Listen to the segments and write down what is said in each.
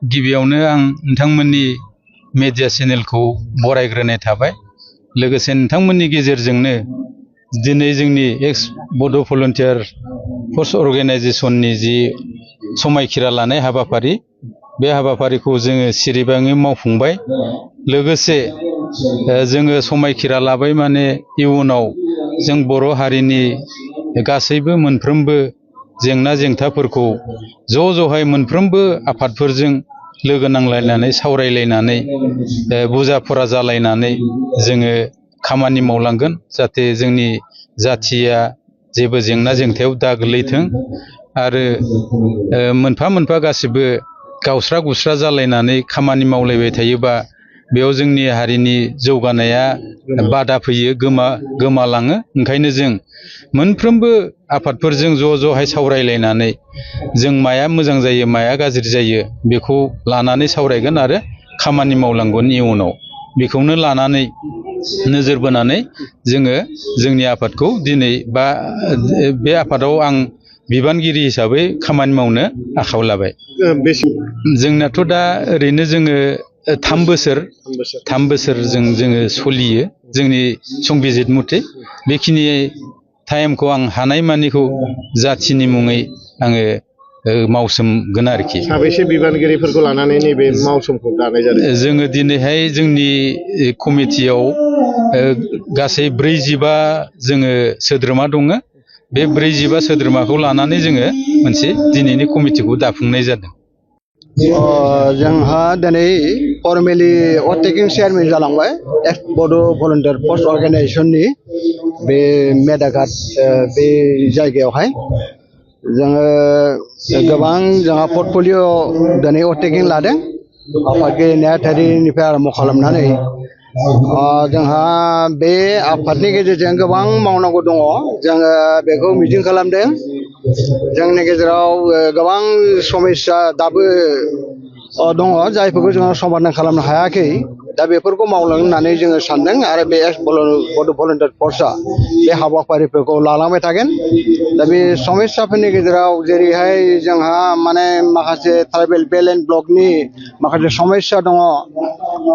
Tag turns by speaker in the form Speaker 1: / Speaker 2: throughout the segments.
Speaker 1: गिबियावनो आं नोंथांमोननि मेडिया चेनेलखौ बरायग्रोनाय थाबाय। लोगोसे नोंथांमोननि गेजेरजोंनो दिनै जोंनि एक्स बड' भलन्टियार फर्स अर्गेनाइजेसननि जि समायखिरा लानाय हाबाफारि, बे हाबाफारिखौ जोङो सिरिबाङै मावफुंबाय। लोगोसे जोङो समायखिरा लाबाय माने इयुनाव जों बर' हारिनि गासैबो मोनफ्रोमबो जेंना जेंथाफोरखौ ज'हाय मोनफ्रोमबो आफादफोरजों लोगो नांलायनानै सावरायलायनानै बुजा फरा जालायनानै जोङो खामानि मावलांगोन, जाहाथे जोंनि जाथिया जेबो जेंना जेंथायाव दा गोलैथों आरो मोनफा मोनफा गासिबो गावस्रा गुस्रा जालायनानै खामानि मावलायबाय थायोबा बेयाव जोंनि हारिनि जौगानाया बादा फैयो, गोमालाङो। ओंखायनो जों मोनफ्रोमबो आफादफोरजों ज'हाय सावरायलायनानै जों माया मोजां जायो माया गाज्रि जायो बेखौ लानानै सावरायगोन आरो खामानि मावलांगोन इयुनाव। बेखौनो लानानै नोजोर बोनानै जोङो जोंनि आफादखौ दिनै बा बे आफादाव आं बिबानगिरि हिसाबै खामानि मावनो आखायाव लाबाय। जोंनाथ' दा ओरैनो जोङो 3 बोसोरजों जोङो सलियो जोंनि संबिजित मथे। बेखिनि टाइमखौ आं हानायमानिखौ जाथिनि मुङै आङो मावसोमगोन आरोखि।
Speaker 2: साबैसे बिबानगिरिफोरखौ लानानै नैबे मावसोमखौ दानाय जादों?
Speaker 1: जोङो दिनैहाय जोंनि कमिटियाव गासै 45 जोङो सोद्रोमा दङ। बे 45 सोद्रोमाखौ लानानै जोङो मोनसे दिनैनि कमिटिखौ दाफुंनाय जादों।
Speaker 3: जोंहा दिनै फर्मेलि अभारटेकिं चेयारमेन जालांबाय एक्स बड' भलन्टियार फर्स अर्गेनाइजेसननि बे मेदाघाट बे जायगायावहाय। जोङो गोबां जोंहा पर्टफलिय' दिनै अभारटेकिं लादों आफादगिरि नेहाथारिनिफ्राय आरम्भ खालामनानै। जोंहा बे आफादनि गेजेरजों गोबां मावनांगौ दङ। जोङो बेखौ मिजिं खालामदों जोंनि गेजेराव गोबां समस्या दाबो दङ जायफोरखौ जोङो समाधान खालामनो हायाखै। दा बेफोरखौ मावलांनो होननानै जोङो सानदों आरो बे एक्स बड' भलन्टियार फर्सआ बे हाबाफारिफोरखौ लालांबाय थागोन। दा बे समस्याफोरनि गेजेराव जेरैहाय जोंहा माने माखासे ट्राइबेल बेल्ट एन्ड ब्लकनि माखासे समस्या दङ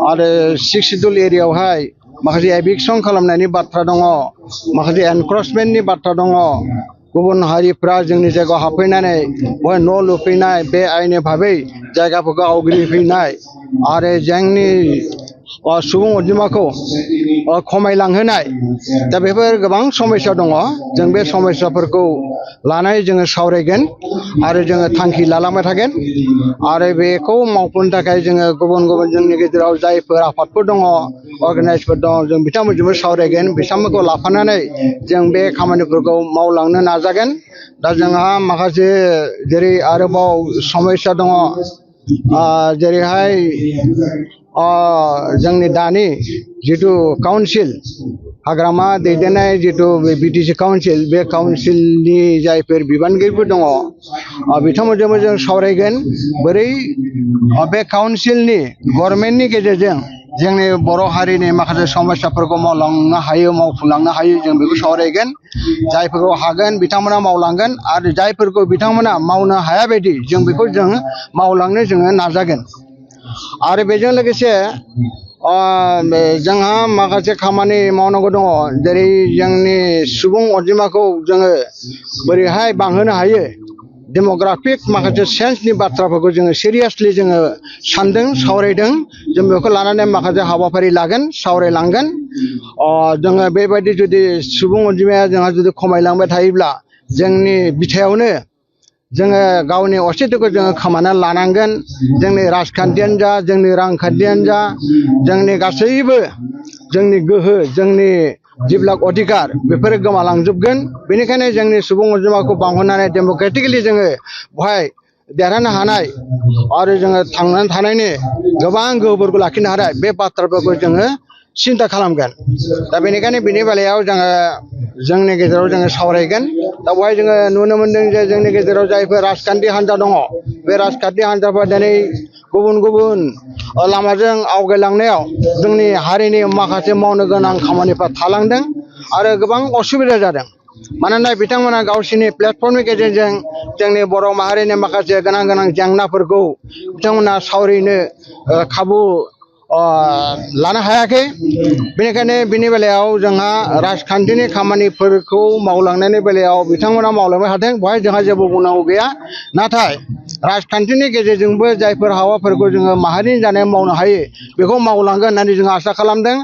Speaker 3: आरो 6 सिडुल एरियायावहाय माखासे एभिक्सन खालामनायनि बाथ्रा दङ, माखासे एनक्रचमेन्टनि बाथ्रा दङ। गुबुन हारिफ्रा जोंनि जायगायाव हाबफैनानै बेवहाय न' लुफैनाय, बे आयेननि भाबै जायगाफोरखौ आवग्रिफैनाय आरो जोंनि सुबुं अनजिमाखौ खमायलांहोनाय। दा बेफोर गोबां समस्या दङ। जों बे समस्याफोरखौ लानानै जोङो सावरायगोन आरो जोङो थांखि लालांबाय थागोन आरो बेखौ मावफुंनो थाखाय जोङो गुबुन गुबुन जोंनि गेजेराव जायफोर आफादफोर दङ, अर्गानाइजफोर दङ, जों बिथांमोनजोंबो सावरायगोन। बिथांमोनखौ लाफानानै जों बे खामानिफोरखौ मावलांनो नाजागोन। दा जोंहा माखासे जेरै आरोबाव समस्या दङ, जेरैहाय जोंनि दानि जिथु काउन्सिल हाग्रामा दैदेननाय जिथु बिटिसि काउन्सिल, बे काउन्सिलनि जायफोर बिबानगिरिफोर दङ बिथांमोनजोंबो जों सावरायगोन बोरै बे काउन्सिलनि गभर्नमेन्टनि गेजेरजों जोंनि बर' हारिनि माखासे समस्याफोरखौ मावलांनो हायो, मावफुंलांनो हायो, जों बेखौ सावरायगोन। जायफोरखौ हागोन बिथांमोना मावलांगोन आरो जायफोरखौ बिथांमोना मावनो हाया बायदि जों बेखौ जों मावलांनो जोङो नाजागोन। आरो बेजों लोगोसे जोंहा माखासे खामानि मावनांगौ दङ, जेरै जोंनि सुबुं अनजिमाखौ जोङो बोरैहाय बांहोनो हायो। डेमोग्राफिक माखासे चेन्जनि बाथ्राफोरखौ जोङो सिरियासलि जोङो सानदों, सावरायदों। जों बेखौ लानानै माखासे हाबाफारि लागोन, सावरायलांगोन। जोङो बेबायदि जुदि सुबुं अनजिमाया जोंहा जुदि खमायलांबाय थायोब्ला जोंनि बिथायावनो जोङो गावनि अस्तित्वखौ जोङो खोमानानै लानांगोन। जोंनि राजखान्थियानो जा, जोंनि रांखान्थियानो जा, जोंनि गासैबो जोंनि गोहो, जोंनि जिबिलाक अधिकार बेफोरो गोमालांजोबगोन। बेनिखायनो जोंनि सुबुं अनजिमाखौ बांहोनानै डेम'क्रेटिकेलि जोङो बेवहाय देरहानो हानाय आरो जोङो थांनानै थानायनि गोबां गोहोफोरखौ लाखिनो हानाय बे बाथ्राफोरखौ जोङो सिन्था खालामगोन। दा बेनिखायनो बेनि बेलायाव जोङो जोंनि गेजेराव जोङो सावरायगोन। दा बेवहाय जोङो नुनो मोन्दों जे जोंनि गेजेराव जायफोर राजखान्थि हान्जा दङ, बे राजखान्थि हान्जाफोरा दिनै गुबुन गुबुन लामाजों आवगायलांनायाव जोंनि हारिनि माखासे मावनो गोनां खामानिफ्रा थालांदों आरो गोबां असुबिदा जादों। मानोना बिथांमोना गावसोरनि प्लेटफर्मनि गेजेरजों जोंनि बर' माहारिनि माखासे गोनां गोनां जेंनाफोरखौ बिथांमोना सावरायनो खाबु लानो हायाखै। बेनिखायनो बिनि बेलायाव जोंहा राजखान्थिनि खामानिफोरखौ मावलांनायनि बेलायाव बिथांमोना मावलांनो हादों, बेवहाय जोंहा जेबो बुंनांगौ गैया। नाथाय राजखान्थिनि गेजेरजोंबो जायफोर हाबाफोरखौ जोङो माहारिनि जानाय मावनो हायो बेखौ मावलांगोन होननानै जों आसा खालामदों।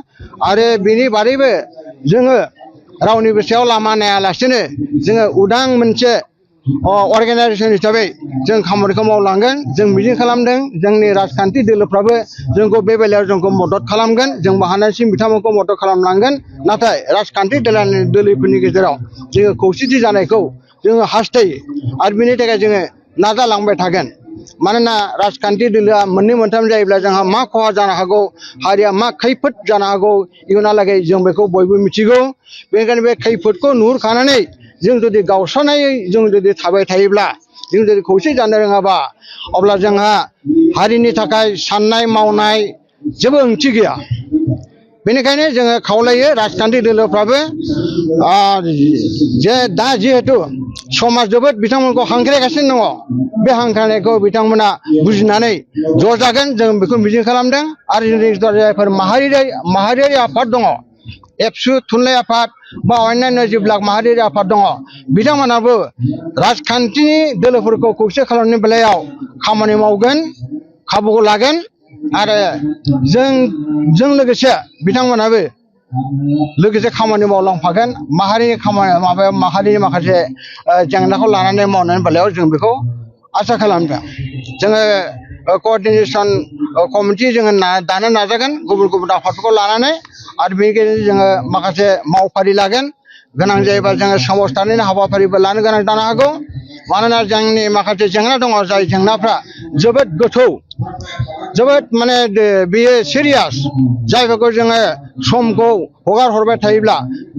Speaker 3: आरो बिनि बादैबो जोङो रावनिबो सायाव लामा नायालासिनो जोङो उदां मोनसे अर्गेनाइजेसन हिसाबै जों खामानिखौ मावलांगोन। जों मिजिं खालामदों जोंनि राजखान्थि दोलोफ्राबो जोंखौ बे बेलायाव जोंखौ मदद खालामगोन, जोंबो हानायसिम बिथांमोनखौ मदद खालामलांगोन। नाथाय राजखान्थि दोलोफोरनि गेजेराव जोङो खौसेथि जानायखौ जोङो हास्थायो आरो बिनि थाखाय जोङो नाजालांबाय थागोन। मानोना राजखान्थि दोलोआ मोननै मोनथाम जायोब्ला जोंहा मा खहा जानो हागौ, हारिया मा खैफोद जानो हागौ इयुनहालागै जों बेखौ बयबो मिथिगौ। बेनिखायनो बे खैफोदखौ नुहुरखानानै जों जुदि गावस्रानायै जों जुदि थाबाय थायोब्ला, जों जुदि खौसे जानो रोङाबा, अब्ला जोंहा हारिनि थाखाय साननाय मावनाय जेबो ओंथि गैया। बेनिखायनो जोङो खावलायो राजखान्थि दोलोफ्राबो जे दा जिहेतु समाज जोबोद बिथांमोनखौ हांख्रायगासिनो दङ, बे हांख्रायनायखौ बिथांमोना बुजिनानै ज' जागोन जों बेखौ मिजिं खालामदों। आरो जोंनि जायफोर माहारियारि आफाद दङ, एबसु थुनलाइ आफाद बा अन्यान्य जिबिलाग माहारियारि आफाद दङ, बिथांमोनाबो राजखान्थिनि दोलोफोरखौ खौसे खालामनायनि बेलायाव खामानि मावगोन, खाबुखौ लागोन। आरो जों लोगोसे बिथांमोनाबो लोगोसे खामानि मावलांफागोन। माहारिनि माखासे जेंनाखौ लानानै मावनायनि बेलायाव जों बेखौ आसा खालामदों। जोङो क'अर्डिनेसन कमिटि जोङो दानो नाजागोन गुबुन गुबुन आफादफोरखौ लानानै। आरो बेनि गेजेरजों जोङो माखासे मावफारि लागोन। गोनां जायोबा जोङो सोमावसारनायनि हाबाफारिबो लानो गोनां जानो हागौ। मानोना जोंनि माखासे जेंना दङ, जाय जेंनाफ्रा जोबोद गोथौ, जोबोद माने बेयो सिरियास, जायफोरखौ जोङो समखौ हगार हरबाय थायोब्ला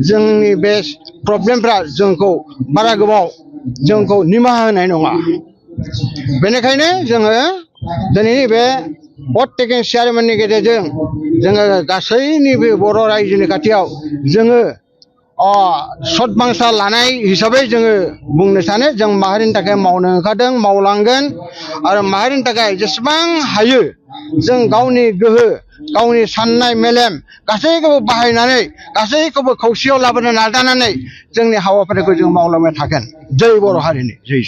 Speaker 3: जोंनि बे प्रब्लेमफ्रा जोंखौ बारा गोबाव जोंखौ निमाहा होनाय नङा। बेनिखायनो जोङो दिनैनि बे भट टेकिं सेरेमनिनि गेजेरजों जोङो गासैनिबो बर' रायजोनि खाथियाव जोङो सदबांसा लानाय हिसाबै जोङो बुंनो सानो, जों माहारिनि थाखाय मावनो ओंखारदों, मावलांगोन। आरो माहारिनि थाखाय जेसेबां हायो जों गावनि गोहो, गावनि साननाय मेलेम गासैखौबो बाहायनानै गासैखौबो खौसेयाव लाबोनो नाजानानै जोंनि हाबाफारिखौ जों मावलांबाय थागोन। जै बर' हारिनि जै।